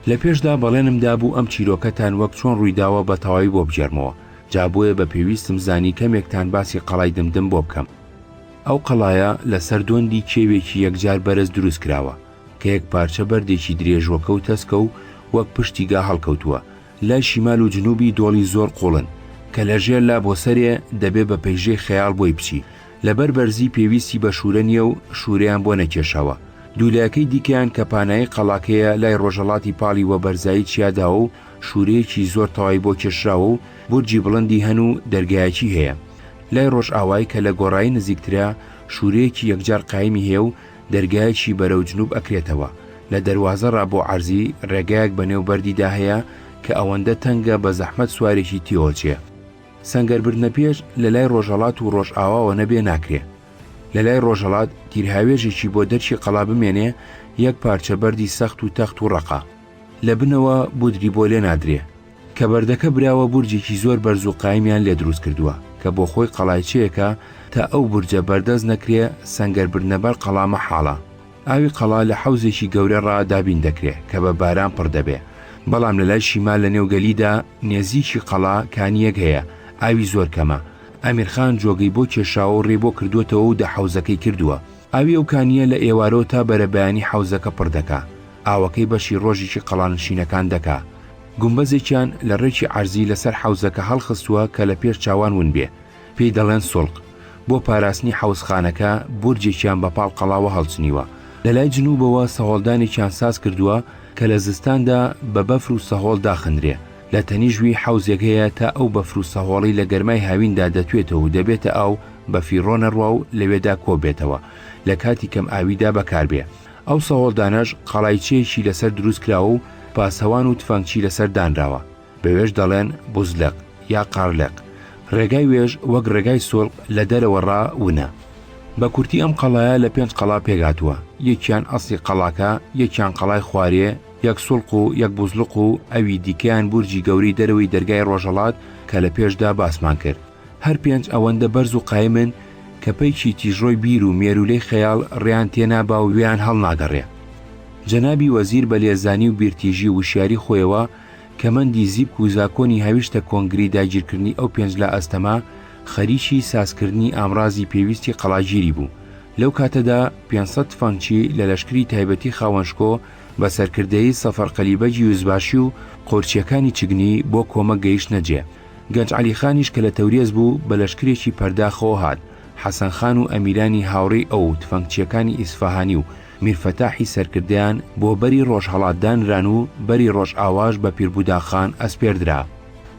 لە پێشدا بەڵێنم دابوو ئەم چیرۆکەتان وەک چۆن ڕوویداوە بە تەواوی بۆ بگێڕمەوە، جا بۆیە بە پێویستم زانی کەمێکتان باسی قەڵای دمدم بۆ بکەم. ئەو قەڵایە لە سەر دۆندی کێوێکی یەکجار بەرز دروست کراوە، کە یەک پارچە بەردێکی درێژۆکە و تەسکە و وەک پشتی گا هەڵکەوتووە، لای شیمال و جنوبی دۆڵی زۆر قووڵن، کە لە ژێر لا بۆ سەرێ دەبێ بە پەیژەی خەیاڵ بۆی بچی. لەبەر بەرزی پێویستی بە شوورە نییە و شوورەیان بۆ نەکێشاوە. دوولایەکەی دیکەیان کە پانایی قەڵاکەیە لای ڕۆژهەڵاتی پاڵی وە بەرزایی چیا داوە و شوورەیەکی زۆر تەوای بۆ کێشراوە و بورجی بڵندی هەن و دەرگایەکی هەیە. لای ڕۆژئاوای کە لە گۆڕایی نزیکترە شوورەیەکی یەکجار قایمی هەیە و دەرگایەکی بەرەو جنوب ئەکرێتەوە. لە دەروازە ڕا بۆ عەرزی ڕێگایەک بە نێو بەردیدا هەیە کە ئەوەندە تەنگە بە زەحمەت سوارێکی تێوەچێ. سەنگەر بردنە پێش لە لای ڕۆژهەڵات و ڕۆژئاواوە نەبێ ناکرێ. لە لای ڕۆژهەڵات تیرهاوێژێکی بۆ دەرکی قەڵا بمێنێ یەک پارچە بەردی سەخت و تەخت و ڕەقە. لە بنەوە بودری بۆ لێ نادرێ. کە بەردەکە براوە بورجێکی زۆر بەرز و قایمیان لێ دروست کردووە کە بۆ خۆی قەڵایچەیەکە تا ئەو بورجە بەردەست نەکرێ سەنگەر بردنە بەر قەڵا مەحاڵە. ئاوی قەڵا لە حەوزێکی گەورە ڕا دابین دەکرێ کە بە باران پڕ دەبێ. بەڵام لە لای شیمال لە نێو گەلیدا نێزیکی قەڵا کانییەک هەیە ئاوی زۆر کەمە. ئەمیرخان جۆگەی بۆ کێشاوە و ڕێی بۆ کردووەتەوە و دە حەوزەکەی کردووە. ئاوی ئەو کانییە لە ئێوارەوە تا بەرەبەیانی حەوزەکە پڕ دەکا. ئاوەکەی بەشی ڕۆژێکی قەڵانشینەکان دەکا. گومبەزێکیان لە ڕێکی عەرزی لە سەر حەوزەکە هەڵخستووە کە لە پێش چاوان ون بێ. پێی دەڵێن سوڵق. بۆ پاراستنی حەوزخانەکە بورجێکیان بە پاڵ قەڵاوە هەڵچنیوە. لە لای جنوبەوە سەهۆڵدانێکیان ساز کردووە کە لە زستاندا بە بەفر و سەهۆڵ داخنرێ. لە تەنیشت وی حەوزێک هەیە تا ئەو بەفر و سەهۆڵەی لە گەرمای هاویندا دەتوێتەوە و دەبێتە ئاو بە فیڕۆ نەڕوا و لەوێدا کۆ بێتەوە لە کاتی کەم ئاویدا بەکار بێ. ئەو سەهۆڵدانەش قەڵایچەیەکی لەسەر دروست کراوە و پاسەوان و تفەنگچی لەسەر دانراوە. بەوێش دەڵێن بوزلق یا قارلق. ڕێگای وێش وەک ڕێگای سوڵق لە دەرەوە ڕا ونە. بە کورتی ئەم قەڵایە لە پێنج قەڵا پێک هاتووە، یەکیان ئەسڵی قەڵاکە، یەکیان قەڵای خوارێ، یەک سوڵق و یەک بوزلق و ئەوی دیکەیان بورجی گەورەی دەرەوەی دەرگای ڕۆژهەڵات کە لە پێشدا باسمان کرد. هەر پێنج ئەوەندە بەرز و قایمن کە پەیکی تیژڕۆی بیر و مێروولەی خەیاڵ ڕێیان تێنابا و وێیان هەڵناگەڕێ. جەنابی وەزیر بە لێزانی و بیرتیژی و وشیاری خۆیەوە کەمەندی زیپک و زاکۆنی هاویشتە کۆنگرەی داگیرکردنی ئەو پێنج لا ئەستەمە، خەریکی سازکردنی ئامڕازی پێویستی قەڵاگیری بوو. لەو کاتەدا 500 تفەنگچی لە لەشکری تایبەتی خاوەنشکۆ بە سەرکردەیی سەفەر قەلیبەگی یوزباشی و قۆرچییەکانی چگنی بۆ کۆمەک گەیشتنە جێ. گەنج عەلی خانیش کە لە تەورێز بوو بە لەشکرێکی پەرداخەوە هات. حەسەن خان و ئەمیرانی هاوڕێی ئەو و تفەنگچییەکانی ئیسفەهانی و میرفەتاحی سەرکردەیان بۆ بەری ڕۆژهەڵات دانران و بەری ڕۆژئاواش بە پیربوداخان ئەسپێردرا.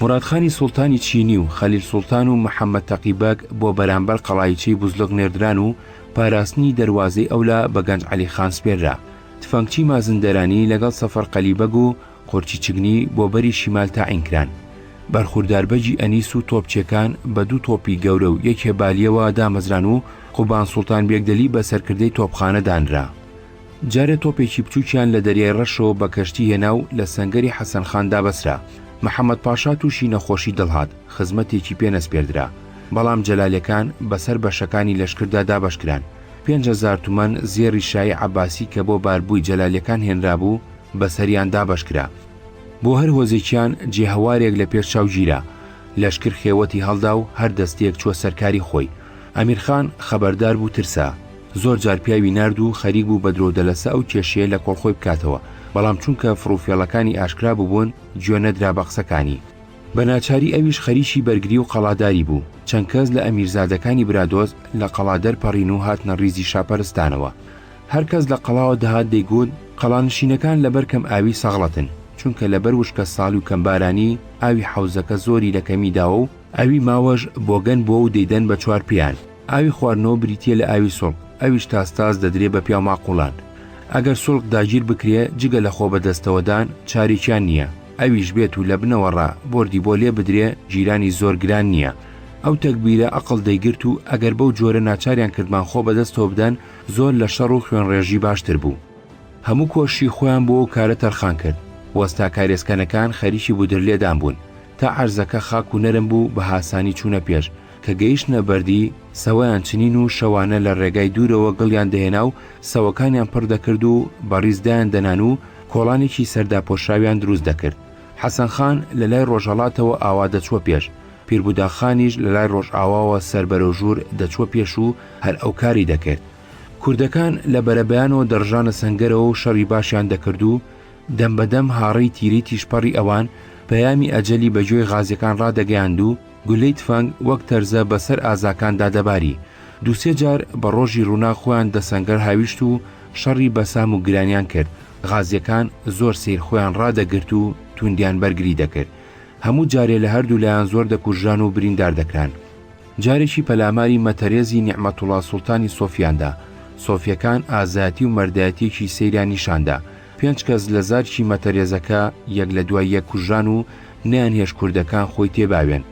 مورادخانی سوڵتانی چینی و خەلیل سوڵتان و محەمەد تەقی بەگ بۆ بەرامبەر قەڵایچەی بوزلق نێردران و پاراستنی دەروازەی ئەولا بە گەنج عەلی خان سپێررا. تفەنگچی مازندەرانی لەگەڵ سەفەر قەلی بەگ و قورچی چگنی بۆ بەری شیمال تاعین کران. بەرخوردار بەگی ئەنیس و تۆپچیەکان بە دوو تۆپی گەورە و یەکێ بالیەوە دامەزران و قوبان سوڵتان بێگدەلی بە سەرکردەی تۆپخانە دانرا. جارێ تۆپێکی بچووکیان لە دەریای ڕەشەوە بە کەشتی هێنا و لە سەنگەری حەسەن خان دا بەسرا. محەمەد پاشا تووشی نەخۆشی دڵ هات، خزمەتێکی پێ نەسپێردرا. بەڵام جەلالەکان بە سەر بەشەکانی لەشکردا دابەش کران. 5000 تومەن زێڕی شایی عەباسی کە بۆ باربووی جەلالەکان هێنرابوو، بە سەریان دابەش کرا. بۆ هەر هۆزێکیان جێ هەوارێک لە پێش چاو گیرا. لەشکر خێوەتی هەڵدا و هەر دەستەیەک چووە سەر کاری خۆی. ئەمیرخان خەبەردار بوو ترسا. زۆر جار پیاوی نارد و خەریک بوو بە درۆودەلەسە ئەو کێشەیە لە کۆڵ خۆی بکاتەوە، بەڵام چونکە فڕوفێڵەکانی ئاشکرا بووبوون، گوێ نەدرا بە قسەکانی. بە ناچاری ئەویش خەریکی بەرگری و قەڵاداری بوو. چەند کەس لە ئەمیرزادەکانی برادۆست لە قەڵا دەرپەڕین و هاتنە ڕیزی شاپەرستانەوە. هەر کەس لە قەڵاوە دەهات دەیگوت، قەڵانشینەکان لەبەر کەم ئاوی سەغڵەتن، چونکە لەبەر وشکەساڵی و کەمبارانی، ئاوی حەوزەکە زۆری لە کەمی داوە و ئاوی ماوەش بۆگەن بووە و دەیدەن بە چوار پێیان. ئاوی خواردنەوە بریتییە لە ئاوی سوڵق، ئەویش تاس تاس دەدرێ بە پیاو ماقووڵان. ئەگەر سوڵق داگیر بکرێ، جگە لە خۆ بەدەستەوەدان، چارێکیان نییە. ئەویش بێت و لە بنەوەڕا بۆردی بۆ لێ بدرێ، گیرانی زۆر گران نییە. ئەو تەگبیرە ئەقڵ دەیگرت و ئەگەر بەو جۆرە ناچاریان کردمان خۆ بەدەستەوە بدەن، زۆر لە شەڕ و خوێنڕێژی باشتر بوو. هەموو کۆششی خۆیان بۆ ئەو کارە تەرخان کرد. وەستا کارێزکەنەکان خەریکی بودرلێدان بوون. تا عەرزەکە خاک و نەرم بوو بە هاسانی چوونە پێش. کە گەیشتنە بەردی، سەوەیان چنین و شەوانە لە ڕێگای دوورەوە گڵیان دەهێنا و سەوەکانیان پڕ دەکرد و بە ڕیز دایان دەنان و. کۆڵانێکی سەرداپۆشراویان دروست دەکرد. حەسەن خان لە لای ڕۆژهەڵاتەوە ئاوا دەچووە پێش، پیربوداق خانیش لە لای ڕۆژئاواوە سەر بەرەو ژوور دەچووە پێش و هەر ئەو کاری دەکرد. کوردەکان لە بەرەبەیانەوە دەڕژانە سەنگەرەوە و شەڕی باشیان دەکرد و دەم بە دەم هاڕەی تیرەی تیژپەڕی ئەوان پەیامی ئەجەلی بە گوێی غازیەکان ڕادەگەیاند و گولەی تفەنگ وەک تەرزە بە سەر ئازاکاندا دەباری. دوو سێ جار بە ڕۆژی ڕووناک خۆیان دە سەنگەر هاویشت و شەڕی بەسام و گرانیان کرد. غازیەکان زۆر سەیر خۆیان ڕادەگرت و تووندیان بەرگری دەکرد. هەموو جارێ لە هەردوو لایان زۆر دەکوژران و بریندار دەکران. جارێکی پەلاماری مەتەرێزی نیعمەتوڵا سوڵتانی سۆفیان دا. سۆفیەکان ئازایەتی و مەردایەتیەکی سەیریان نیشان دا. پێنج کەس لە زارکی مەتەرێزەکە یەک لە دوای یەک کوژران و نەیانهێشت کوردەکان خۆی تێ باوێن.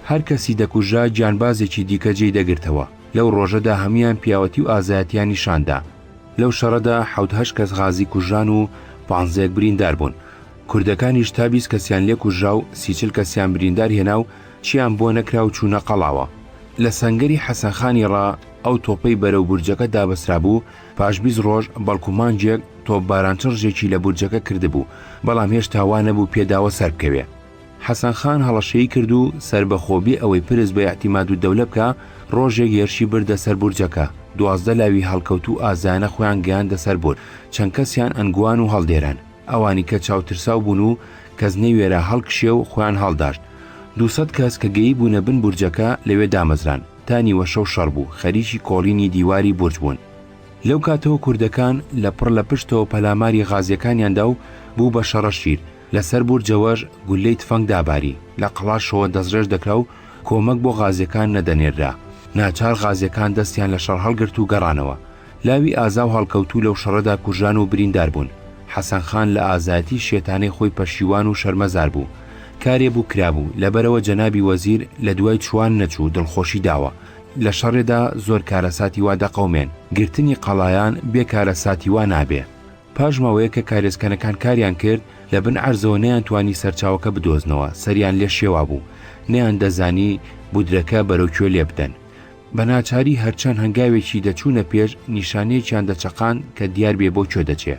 هەر کەسی دەکوژرا گیانبازێکی دیکە جێی دەگرتەوە. لەو ڕۆژەدا هەموویان پیاوەتی و ئازایەتیان نیشان دا. لەو شەڕەدا حەوت هەشت کەس غازی کوژران و پانزەیەک بریندار بوون. کوردەکانیش تا 20 کەسیان لێ کوژرا و 30 کەسیان بریندار هێنا و چیان بۆ نەکرا و چوونە قەڵاوە. لە سەنگەری حەسەنخانی ڕا ئەو تۆپەی بەرەو بورجەکە دابەسترابوو، پاش 20 ڕۆژ بەڵکو مانگێک تۆپباران چڕژێکی لە بورجەکە کردبوو، بەڵام هێشتا وا نەبوو پێداوە سەربکەوێ. حەسەن خان هەڵەشەیی کرد و سەربەخۆ بێ ئەوەی پرس بە ئیعتیمادودەولە بکا، ڕۆژێک هێرشی بردە سەر بورجەکە، 12 لاوی هەڵکەوتوو ئازایانە خۆیان گەیاندە سەر بورج، چەند کەسیان ئەنگوان و هەڵدێران. ئەوانی کە چاوترساو بوون و کەس نەیوێرا هەڵکشێ و خۆیان هەڵداشت. 200 کەس کە گەییبوونە بن بورجەکە لەوێ دامەزران. تا نیوەشەو شەڕ بوو، خەریکی کۆڵینی دیواری بورج بوون. لەو کاتەوە کوردەکان لە پڕ لە پشتەوە پەلاماری غازیەکانیان دا و بوو بە شەڕە شیر. لە سەر بورجەوەش گوللەی تفەنگ داباری، لە قەڵاشەوە دەستڕێژ دەکرا و کۆمەک بۆ غازیەکان نەدەنێررا. ناچار غازیەکان دەستیان لە شەڕ هەڵگرت و گەڕانەوە. لاوی ئازا و هەڵکەوتوو لەو شەڕەدا کوژران و بریندار بوون. حەسەن خان لە ئازایەتی شێتانەی خۆی پەشیوان و شەرمەزار بوو. کارێ بوو کرابوو، لەبەرئەوە جەنابی وەزیر لە دوای چوان نەچوو دڵخۆشی داوە. لە شەڕێدا زۆر کارەساتی وا دەقەومێن. گرتنی قەڵایان بێ کارەساتی وا نابێ. پاش ماوەیەک کە کارێزکەنەکان کاریان کرد، لە بن عەرزەوە نەیانتوانی سەرچاوەکە بدۆزنەوە، سەریان لێ شێوابوو. نەیاندەزانی بودرەکە بەرەو کوێ لێ بدەن. بە ناچاری هەرچەند هەنگاوێکی دەچوونە پێش نیشانەیەکیان دەچەقاند کە دیار بێ بۆ کوێ دەچێ.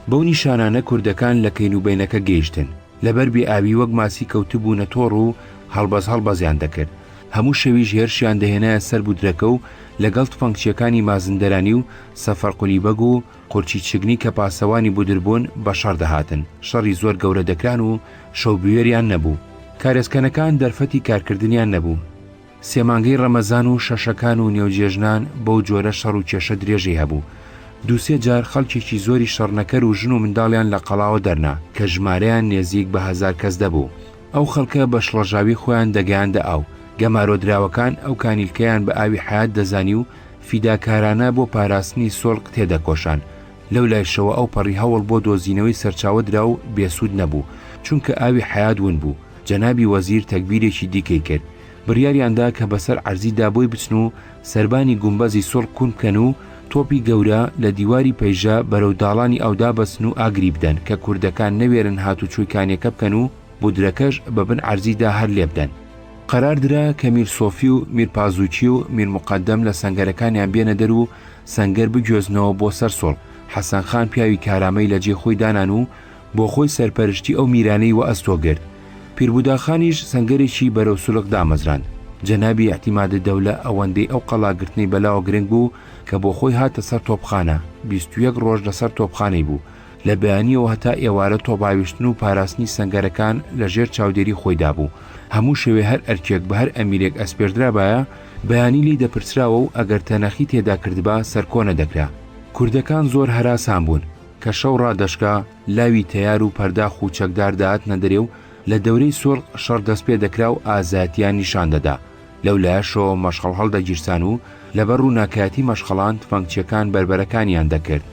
بەو نیشانانە کوردەکان لە کەین و بەینەکە گەیشتن. لەبەر بێ ئاوی وەک ماسی کەوتبوونە تۆڕ و هەڵبەز هەڵبەزیان دەکرد. هەموو شەویش هێرشیان دەهێنایە سەر بودرەکە و لەگەڵ تفەنگچییەکانی مازندەرانی و سەفەرقولی بەگ و قورچی چگنی کە پاسەوانی بودر بوون بە شەڕ دەهاتن. شەڕی زۆر گەورە دەکران و شەوبوێریان نەبوو. کارێزکەنەکان دەرفەتی کارکردنیان نەبوو. سێ مانگەی ڕەمەزان و شەشەکان و نێوجێژنان بەو جۆرە شەڕ و کێشە درێژەی هەبوو. دوو سێ جار خەڵکێکی زۆری شەڕنەکەر و ژن و منداڵیان لە قەڵاوە دەرنا کە ژمارەیان نێزیک بە 1000 کەس دەبوو. ئەو خەڵکە بە شڵەژاوی خۆیان دەگەیاندە ئاو. گەمارۆدراوەکان ئەو کانیلکەیان بە ئاوی حەیات دەزانی و فیداکارانە بۆ پاراستنی سۆلق تێدەکۆشان. لەو لایشەوە ئەوپەڕی هەوڵ بۆ دۆزینەوەی سەرچاوە درا و بێسوود نەبوو، چونکە ئاوی حەیات ون بوو. جەنابی وەزیر تەگبیرێکی دیکەی کرد. بڕیاریان دا کە بەسەر عەرزیدا بۆی بچن و سەربانی گومبەزی سوڵق کون بکەن و تۆپی گەورە لە دیواری پەیژە بەرەو داڵانی ئاو دابەستن و ئاگری بدەن کە کوردەکان نەوێرن هاتوچۆی کانیەکە بکەن و بودرەکەش بە بن عەرزیدا هەر لێبدەن. قەرار درا کە میر سۆفی و میر پازوکی و میر موقەدەم لە سەنگەرەکانیان بێنە دەر و سەنگەر بگوێزنەوە بۆ سەر سوڵ. حەسەن خان پیاوی کارامەی لە جێی خۆی دانان و بۆ خۆی سەرپەرشتی ئەو میرانەی وەئەستۆ گرت. پیربوداخانیش سەنگەرێکی بەرەو سولق دامەزراند. جەنابی ئیعتیماددەولە ئەوەندەی ئەو قەڵاگرتنەی بەلاوە گرنگ بوو کە بۆ خۆی هاتە سەر تۆپخانە، 21 ڕۆژ لە سەر تۆپخانەی بوو. لە بەیانییەوە هەتا ئێوارە تۆپهاویشتن و پاراستنی سەنگەرەکان لە ژێر چاودێری خۆیدا بوو. هەموو شەوێ هەر ئەرکێک بە هەر ئەمیرێک ئەسپێردرابایە، بەیانی لێی دەپرسراوە و ئەگەر تەنەخی تێدا کردبا سەرکۆنە دەکرا. کوردەکان زۆر هەراسان بوون. کە شەو ڕادەشکا، لاوی تەیار و پەرداخ و چەکدار دەهاتنە دەرێ و لە دەورەی سوڵح شەڕ دەست پێ دەکرا و ئازایەتییان نیشان دەدا. لەو لایەشەوە مەشخەڵ هەڵدەگیرسان و لەبەر ڕووناکایەتی مەشخەڵان تفەنگچییەکان بەربەرەکانیان دەکرد.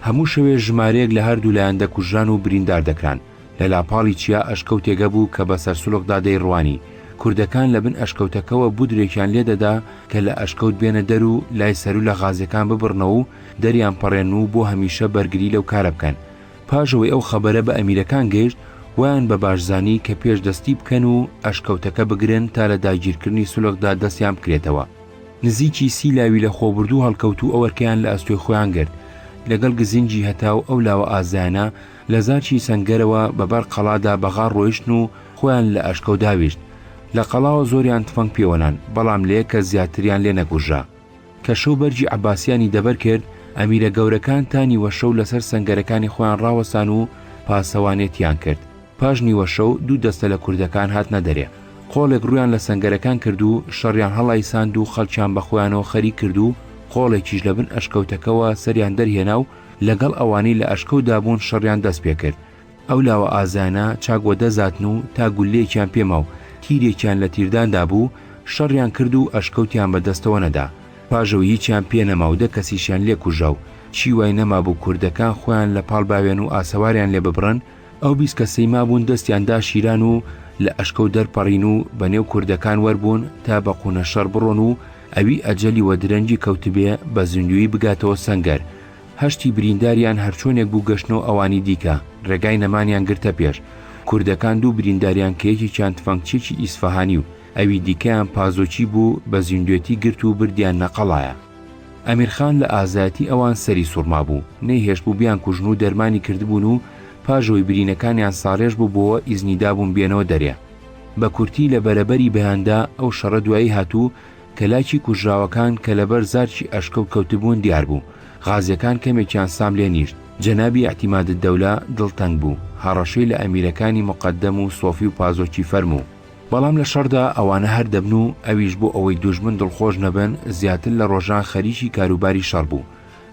هەموو شەوێ ژمارەیەک لە هەردوو لایەن دەکوژران و بریندار دەکران. لە لاپاڵی چیا ئەشکەوتێک هەبوو کە بە سەرسولقدا دەیڕوانی. کوردەکان لە بن ئەشکەوتەکەوە بودرێکیان لێ دەدا کە لە ئەشکەوت بێنە دەر و لای سەرو لە غازیەکان ببڕنەوە و دەریان پەڕێنن و بۆ هەمیشە بەرگری لەو کارە بکەن. پاش ئەوەی ئەو خەبەرە بە ئەمیرەکان گەیشت، وایان بە باش زانی کە پێش دەستی بکەن و ئەشکەوتەکە بگرن تا لە داگیرکردنی سولقدا دەستیان بکرێتەوە. نزیکی سی لاوی لە خۆبوردوو هەڵکەوتوو ئەو ئەرکەیان لە ئەستۆی خۆیان گرت. لەگەڵ گزینگی هەتاو ئەو لاوە ئازایانە. لە زارچی سەنگەرەوە بە بەر قەڵادا بە غار ڕۆیشتن و خۆیان لە ئەشکەوت هاویشت. لە قەڵاوە زۆریان تفەنگ پێوەنان، بەڵام لە یەک کەس زیاتریان لێ نەکوژرا. کە شەو بەرگی عەباسیانی دەبەر کرد، ئەمیرە گەورەکان تا نیوەشەو لەسەر سەنگەرەکانی خۆیان ڕاوەستان و پاسەوانێتیان کرد. پاش نیوەشەو دوو دەستە لە کوردەکان هاتنە دەرێ. قۆڵێک ڕوویان لە سەنگەرەکان کرد و شەڕیان هەڵایساند و خەڵکیان بە خۆیانەوە خەریک کرد و قۆڵێکیش لە بن ئەشکەوتەکەوە سەریان دەرهێنا و لەگەڵ ئەوانەی لە ئەشکەوتدا بوون شەڕیان دەست پێ کرد. ئەو لاوە ئازایانە چاک وەدەزاتن و تا گوللەیەکیان پێ ما و تیرێکیان لە تیرداندا بوو، شەڕیان کرد و ئەشکەوتیان بە دەستەوە نەدا. پاش ئەوەی هیچیان پێ نەما و دە کەسیشیان لێ کوژرا و چی وای نەمابوو کوردەکان خۆیان لە پاڵ باوێن و ئاسەواریان لێ ببڕن، ئەو 20 کەسەی مابوون دەستیان دا شیران و لە ئەشکەوت دەرپەڕین و بە نێو کوردەکان وەربوون تا بە قوونە شەڕ بڕۆن و ئەوی ئەجەلی وە درەنگی کەوتبێ بە زیندوویی بگاتەوە سەنگەر. هەشتی برینداریان هەرچۆنێک بوو گەشتنەوە ئەوانی دیکە ڕێگای نەمانیان گرتە پێش. کوردەکان دوو برینداریان کە یەکێکیان تفەنگچیەکی ئیسفەهانی و ئەوی دیکەیان پازۆچی بوو بە زیندوێتی گرت و بردیاننە قەڵایە. ئەمیرخان لە ئازایەتی ئەوان سەری سوڕمابوو، نەیهێشتبوو بیانکوژن و دەرمانی کردبوون و پاش ئەوەی برینەکانیان ساڕێژ ببۆوە ئیزنی دابوون بێنەوە دەرێ. بە کورتی لە بەرەبەری بەیاندا ئەو شەڕە دوایی هات و کەلاکی کوژراوەکان کە لەبەر زارکی ئەشکەوت کەوتبوون دیار بوو. غازیەکان کەمێکیان سام لێ نیشت. جەنابی ئیعتیمادالدەولە دڵتەنگ بوو. هەڕەشەی لە ئەمیرەکانی موقەدەم و سۆفی و پازۆکی فەرموو. بەڵام لە شەڕدا ئەوانە هەر دەبن و ئەویش بۆ ئەوەی دوژمن دڵخۆش نەبن زیاتر لە ڕۆژان خەریکی کاروباری شەڕ بوو.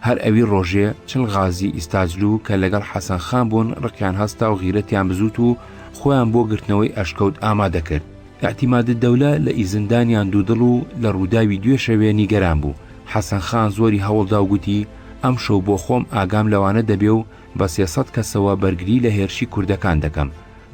هەر ئەوی ڕۆژێ 40 غازی ئیستاجلو کە لەگەڵ حەسەن خان بوون ڕقیان هەستا و غیرەتیان بزوت و خۆیان بۆ گرتنەوەی ئەشکەوت ئامادە کرد. ئیعتیمادالدەولە لە ئیزندانیان دوودڵ و لە ڕووداوی دوێ شەوێ نیگەران بوو. حەسەن خان زۆری هەوڵدا و گوتی ئەمشەو بۆ خۆم ئاگام لەوانە دەبێ و بە 300 کەسەوە بەرگری لە هێرشی کوردەکان دەکەم.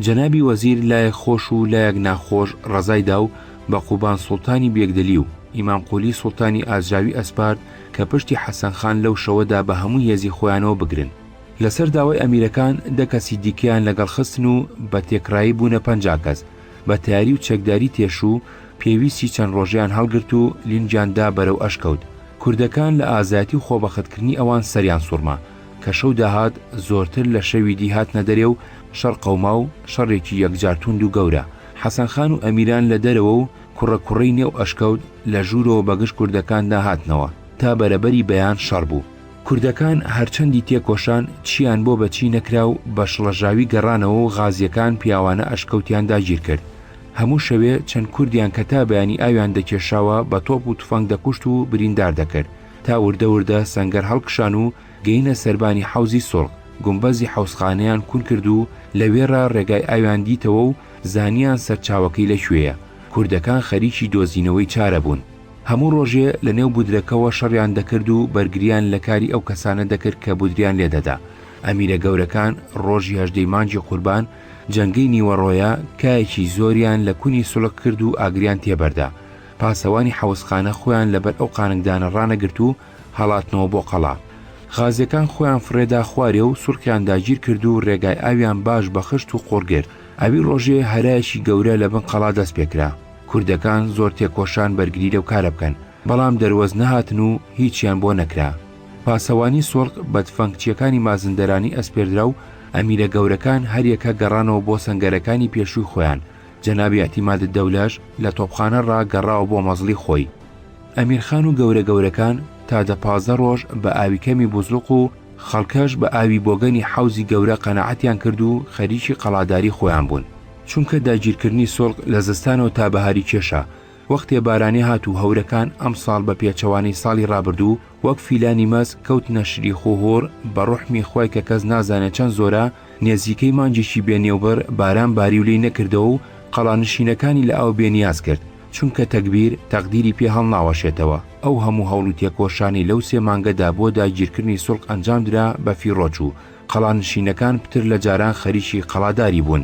جەنابی وەزیر لایەک خۆش و لایەک ناخۆش ڕەزای دا و بە قوبان سوڵتانی بێگدلی و ئیمام قولی سوڵتانی ئازراوی ئەسپارد کە پشتی حەسەن خان لەو شەوەدا بە هەموو هێزی خۆیانەوە بگرن. لەسەر داوای ئەمیرەکان دە کەسی دیکەیان لەگەڵ خستن و بە تێکڕایی بوونە 50 کەس، بە تەیاری و چەکداری تێشوو پێویستی چەند ڕۆژەیان هەڵگرت و لینجیان دا بەرەو ئەشکەوت. کوردەکان لە ئازایەتی و خۆبەختکردنی ئەوان سەریان سوڕما. کە شەو داهات زۆرتر لە شەوی دی هاتنە دەرێ و شەڕ قەوما و شەڕێکی یەکجار توند و گەورە. حەسەن خان و ئەمیران لە دەرەوە و کوڕە کوڕەی نێو ئەشکەوت لە ژوورەوە بە گژ کوردەکاندا هاتنەوە. تا بەرەبەری بەیان شەڕ بوو. کوردەکان هەرچەندی تێکۆشان چییان بۆ بە چی نەکرا و بە شڵەژاوی گەڕانەوە و غازییەکان پیاوانە ئەشکەوتیان داگیر کرد. هەموو شەوێ چەند کوردیان کە تا بەیانی ئاویان دەکێشاوە بە تۆپ و تفەنگ دەکوشت و بریندار دەکرد. تا وردە وردە سەنگەر هەڵکشان و گەینە سەربانی حەوزی سوڵغ، گومبەزی حەوزخانەیان کون کرد و لەوێڕا ڕێگای ئاویان دیتەوە و زانیان سەرچاوەکەی لە کوێیە. کوردەکان خەریکی دۆزینەوەی چارە بوون. هەموو ڕۆژێ لە نێو بودرەکەوە شەڕیان دەکرد و بەرگریان لە کاری ئەو کەسانە دەکرد کە بودریان لێ دەدا. ئەمیرە گەورەکان ڕۆژی هەژدەی مانگی قوربان، جەنگەی نیوەڕۆیە، کایەکی زۆریان لە کونی سوڵغ کرد و ئاگریان تێبەردا. پاسەوانی حەوزخانە خۆیان لەبەر ئەو قانگدانە ڕانەگرت و هەڵاتنەوە بۆ قەڵا. غازیەکان خۆیان فڕێدا خوارێ و سوڵقیان داگیر کرد و ڕێگای ئاویان باش بە خشت و قوڕ گرت. ئەوی ڕۆژێ هەرایەکی گەورە لە بن قەڵا دەست پێ کرا. کوردەکان زۆر تێکۆشان بەرگری لەو کارە بکەن، بەڵام دەروەست نەهاتن و هیچیان بۆ نەکرا. پاسەوانی سوڵق بە تفەنگچیەکانی مازندەرانی ئەسپێردرا و ئەمیرە گەورەکان هەریەکە گەڕانەوە بۆ سەنگەرەکانی پێشووی خۆیان. جەنابی ئیعتیمادالدەولەش لە تۆپخانە ڕا گەڕاوە بۆ مەزڵی خۆی. ئەمیرخان و گەورە گەورەکان تا دە 15 ڕۆژ بە ئاوی کەمی بوزلوق و خەڵکەش بە ئاوی بۆگەنی حەوزی گەورە قەناعەتیان کرد و خەریکی قەڵاداری خۆیان بوون. چونکە داگیرکردنی سوڵق لە زستانەوە تا بەهاری کێشا. وەختێ بارانێ هات و هەورەکان ئەمساڵ بە پێچەوانەی ساڵی ڕابردوو وەک فیلانی مەست کەوتنە شریخ و هوڕ بە ڕوحمی خوای کە کەس نازانێ چەند زۆرە، نێزیکەی مانگێکی بێ نێوبڕ باران باری و لێی نەکردەوە و قەڵانشینەکانی لە ئاو بێ نیاز کرد، چونکە تەگبیر تەقدیری پێ هەڵناوەشێتەوە، ئەو هەموو هەوڵ و تێکۆشانەی لەو سێ مانگەدا بۆ داگیرکردنی سوڵق ئەنجام درا بە فیڕۆ چوو، قەڵانشینەکان پتر لە جاران خەریکی قەڵاداری بوون.